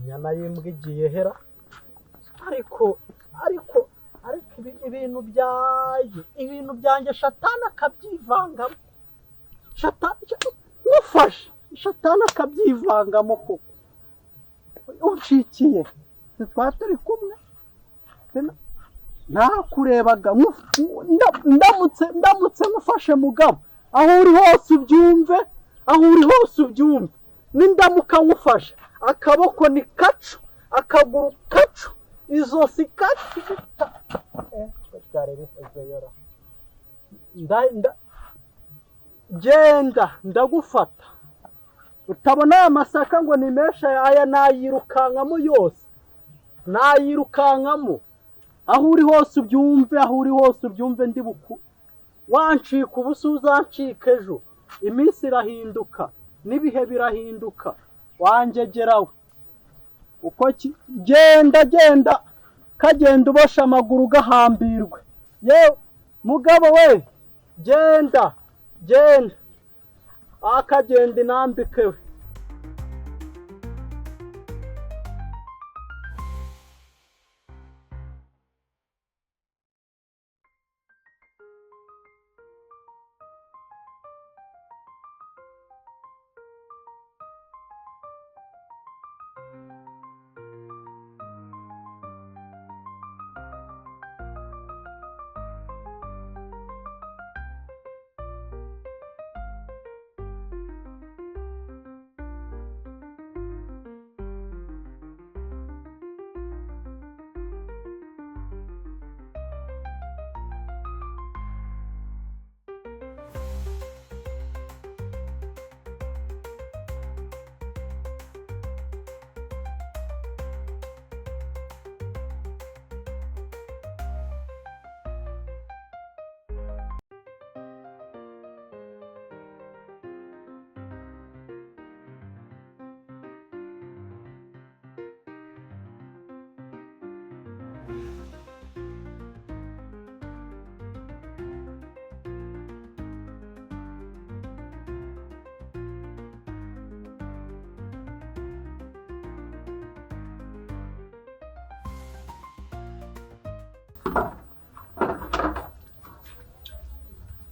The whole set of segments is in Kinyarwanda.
Inyana y'imbwa igiye hera. Ariko ibintu byanjye, ibintu byanjye shatani akabyivangamo. Shatani mufashe, shatani akabyivangamo koko. Unshikiye, twari turi kumwe, nakurebaga, ndamutse ngufashe mugabo, aho uri hose ubyumve, aho uri hose ubyumve, nindamuka ngufashe akaboko ni kacu, akaguru kacu, izosi kacu. Genda ndagufata. Utabona aya masaka ngo ni menshi, aya nayirukankamo yose, nayirukankamo. Aho uri hose ubyumve, aho uri hose ubyumve, ndi buku wancika ubusa uzancika ejo. Iminsi irahinduka n'ibihe birahinduka, wangegerawe uko genda genda kagenda ubosha amaguru gahambirwe. Yewe mugabo we, genda genda akagenda inambike we.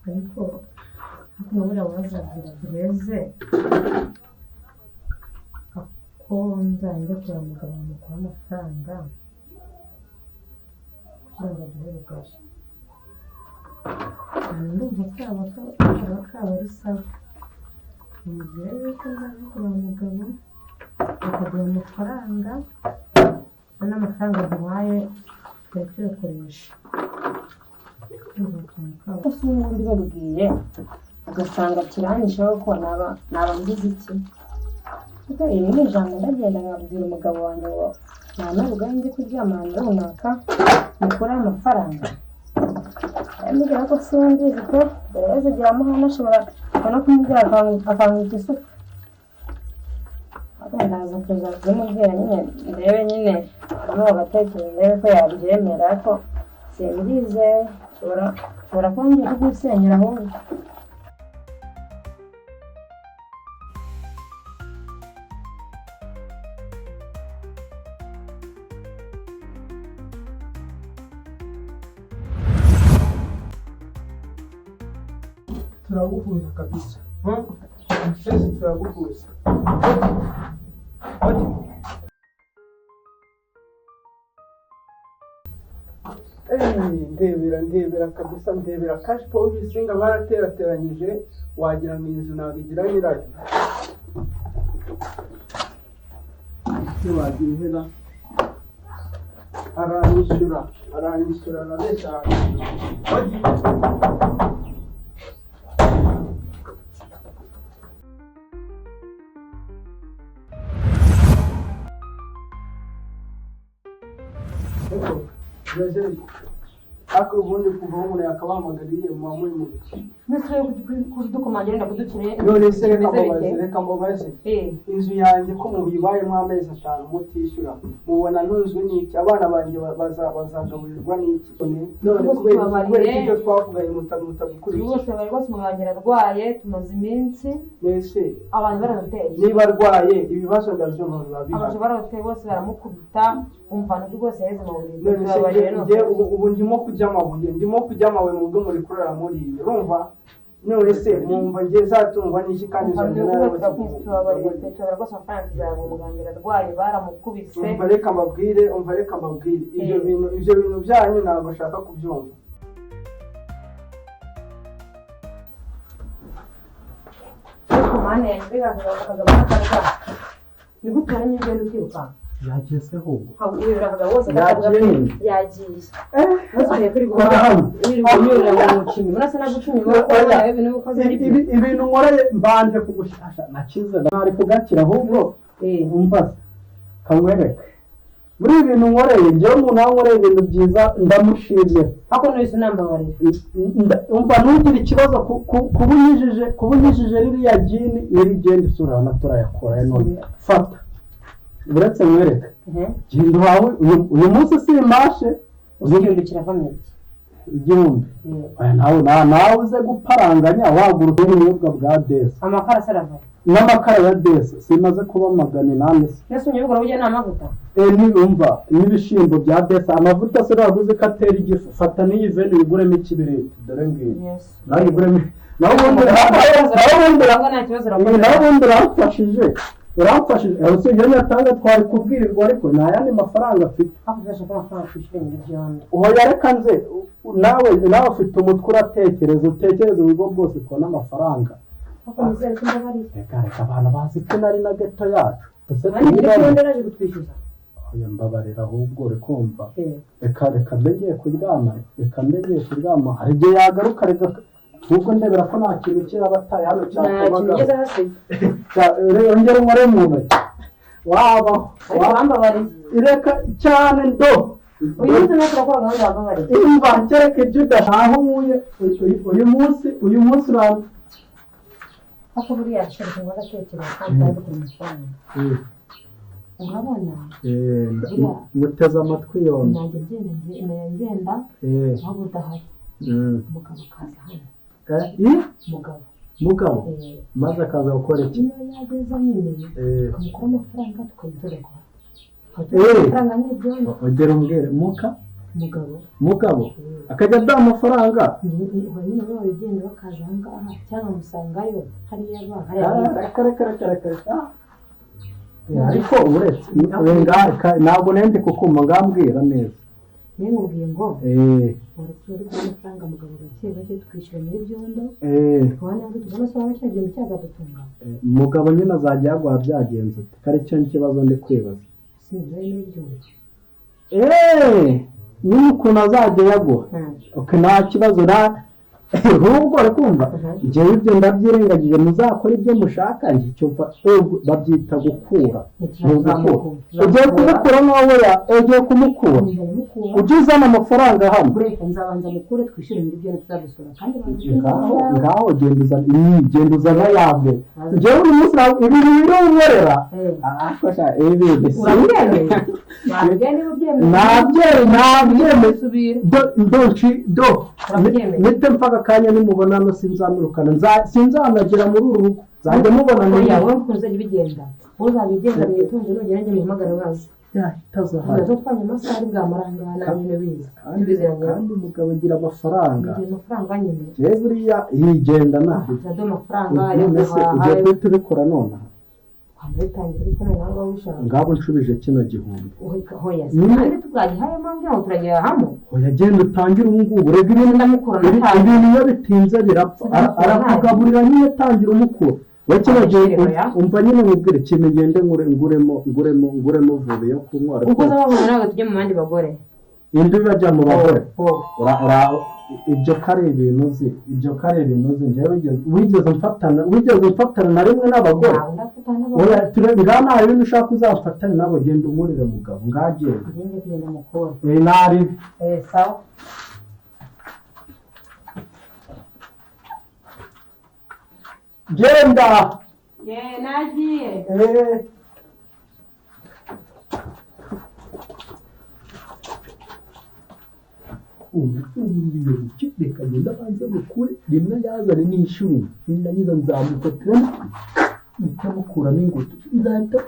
Ariko hakuno buriya wazabwira Bureze ko nzajya kureba umugabo bamukuha amafaranga kugira ngo aduhe rugari. Ndumva kaba kaba ari sawa, mubwire yuko nzajya kureba umugabo bakaduha amafaranga, n'amafaranga duhaye twari tuyakoresha. Ese ubundi babwiye ugasanga kiranyisheho ko naba ngize iki? Kuko iri ni ijambo ndagenda nkabwira umugabo wanjye ngo nta n'ubugari ndi kuryama ahantu runaka mukuraho amafaranga. Ndamubwira ko simbizi pe, Bureze agira amahane ashobora no kumubwira akankubita isuka. Ariko ndaza kuza kubimubwira nyine ndebe nyine amuha agatekerezo ndebe ko yabyemera, ariko simbyizeye, nshobora kuba ngiye kubyisenyera ahubwo. Turaguhuza kabisa. Sisi turaguhuza. Ndebera ndebera kabisa, ndebera cash power ibisinga baraterateranyije, wagira ngo inzu ntabwo igira nyirayo. Ese wagira ihera? Aranyishyura, aranyishyura arabeshya. Ariko ubundi kuva aho umuntu yakabahamagariye muba muri mu biki? Mbese rero kudukomangira ndakudukeneye. None se reka Bimeze mbabaze, bite? reka mbabaze. Eh, Inzu yanjye ko muyibayemo amezi 5 mutishyura, mubona ntunzwe n'iki? Abana banjye bazagaburirwa n'iki? None Rwose kubera tubabarire. kubera iki ibyo twavuganye mutabikurikiza? Rwose bari rwose umwangira arwaye, tumaze iminsi Mbese abantu baramuteye. Niba arwaye, ibibazo ndabyumva biba Abantu bihari. baramuteye bose baramukubita, umva rwose yaheze mu buriri. None se Tubabarire njye none. ubu ndimo kurya amabuye, ndimo kurya amabuye mu bwo muri kurara muriye, urumva? None se mwumva njye zatungwa n'iki kandi Umva izo rwose narabaze? turakwinze, tubabarire pe, tubabarire rwose, amafaranga tuzayaguha, umwangira arwaye baramukubise. Umva reka mbabwire, umva reka mbabwire, ibyo Eh. bintu, ibyo bintu byanyu ntabwo nshaka kubyumva. Ariko mana yanjye, mbega akagabo k'akarwayi, ni gute waranye ugenda ukirukanka? Yagezeho ubwo. Uyu akagabo wose Yagiye nyine. Yagiye. Ntusubiye kuri Kora hano. wirirwa unyurira mu mucinyi, urasa naguca inyuma ko Oya. nawe ibintu ukoze ari byo. Ibintu nkoreye mbanje kugushasha nakize ntari kugakira ahubwo. Eh. Umva se kanywereke, muri ibi bintu nkoreye njyewe, umuntu wankoreye ibintu byiza ndamushimye. Ariko ntuhise unambabarira. Umva, ntugire ikibazo kuba unyijije ririya jini nirigenda isura na turayakora none. Fata, uretse nkwereke. Genda uhawe uyu munsi simashe. Igihumbi kiravamo iki? 1000. Eh. Oya, nawe nawe uze guparanganya wagura ubunyobwa bwa desi. Amakara se arava? N'amakara ya desi simaze kuba 800 se? Mbese unyobwa burya ni amavuta? E, nibumva n'ibishyimbo bya desi, amavuta se uraguze ko atera igifu? Fata n'iyi veni uyiguremo ikibiriti, dore ngiyi. Yesu. Nawe uyiguremo, nawe ubundi Ntabwo nta kibazo urakoze. Nawe ubundi uramfashije, uramfashije. Usibye iyo nyatanga twari kubwirirwa, ariko nta yandi mafaranga afite. Ariko tuzashaka amafaranga twishyure muri byombi. Oya, reka nze, nawe ufite umutwe uratekereza, utekereza uburyo bwose tubona amafaranga. Ariko nizere ko mbabariye. Reka reka, abantu bazi ko nari na geto yacu. Ese Nanjye nyiri tuvugane? kubona yaraje kutwishyuza. Oya, mbabarira ahubwo, uri kumva? Eh. Reka reka mbe ngiye kuryama, reka mbe ngiye kuryama, hari igihe yagaruka. Reka ahubwo ndebera ko nta kintu kiraba ataye hano Nta kintu cyakomagaho. ugeze hasi. Ongera unkore mu ntoki wabaho. Ariko bambabariye. Reka cyane ndo. Uyu munsi nawe turakora gahunda, wambabariye. Imva kereka ibyo udashaka aho nkuye uyu munsi Ariko buriya nshobora kuba agatekereza kandi twari dukora amafaranga, urabona? Muteze amatwi yombi. Najya ngenda najya ngenda waba udahari, umugabo akaza hano. I? Umugabo. Mugabo? Eh. Maze akaza gukora iki? Niyo yageza nyine tukamukura amafaranga tukayidoragura, amafaranga nyir'ibyondo. Ongera umbwire muka. Umugabo. Mugabo akajya aduha amafaranga? Nyine nawe ugenda bakaza aha ngaha cyangwa musangayo hariya ba hariya. Reka reka reka reka reka. Ariko uretse ntabwo nende kukumva, ngambwira neza. Niyo nkubwiye ngo waretse uri kubona amafaranga mugabo gake gake tukishyura nyir'ibyondo, tukabona nabwo tubona se waba cya gihumbi cyazadutunga. Mugabo nyine azajya yaguha byagenze ute? Ko ari cyo kibazo ndi kwibaza. Sinzi n'ubyumva. Nyine ukuntu azajya yaguha. Okay, nta kibazo na ahubwo uri kumva, njyewe ibyo ndabyirengagije, muzakora ibyo mushaka. Njye icyo mfa babyita gukura, ni ugukura. Ugiye kumukura nawe ya ugiye kumukura, ujye uzana amafaranga hano. Reka nzabanza mukure twishyure nyir'ibyondo, tuzadusura kandi bazi ko Ngaho ngaho genda uzana iyi, genda uzana ya mbere. Njyewe uyu munsi ibi bintu unkorera, ariko sha ibi bintu si Urabyemeye? Wabyemeye niba ubyemeye? Nabyemeye, nabyemeye. Subira. Do do nci do. Urabyemeye? Nite mpaka akanya nimubona sinzamwirukana, sinzanagera muri uru rugo, nzajya mubona. Oya. Nyuma Wowe ukuntu uzajya ubigenda, wowe uzajya ugenda mu gitondo, nugera njye muhamagara waza. Yahita aza hano. Tuba twanye amasaha ari bwamara aha ngaha nawe nyine bizi tubiziranye. Kandi umugabo agira amafaranga. Ngira amafaranga nyine. Njyewe buriya yigenda nabi. Turaduha amafaranga yo None se guhaha. ugiye guhita ubikora nonaha? Bitangira ariko noneho ngaho ubishaka. Ngabo nshubije kino gihumbi. Hoya se kandi tubwagihayemo ngira ngo turagihahamo. Hoya, genda utangire ubu ngubu, rega ibintu Ndamukura natanga. Ibintu iyo bitinze birapfa. Arakugaburira nyine, tangira umukura we kino gihe. Oya. Umva nyine nkubwire ikintu, ngende nguremo vuba yo kunywa. Uko uza babona ntabwo tujya mu bandi bagore. Indi bajya mu bagore. Wowe. Ibyo ko ari ibintu uzi, ibyo ko ari ibintu uzi, njyewe wigeze umfatana na rimwe n'abagore? Ntawe ndafatana n'abagore. Oya, ngaha nta bindi ushaka uzafatane nabo, genda umurire mugabo, ngagenda. Ngende kugenda mukura. Eh, naribi. Eh, sawa. Genda. Ye, nagiye. Eh. Ubu ngiye guceceka, ngenda abanza mukure rimwe yazane n'inshuro, nindangiza nzamufatira mpita mukuramo ingoto, nzahita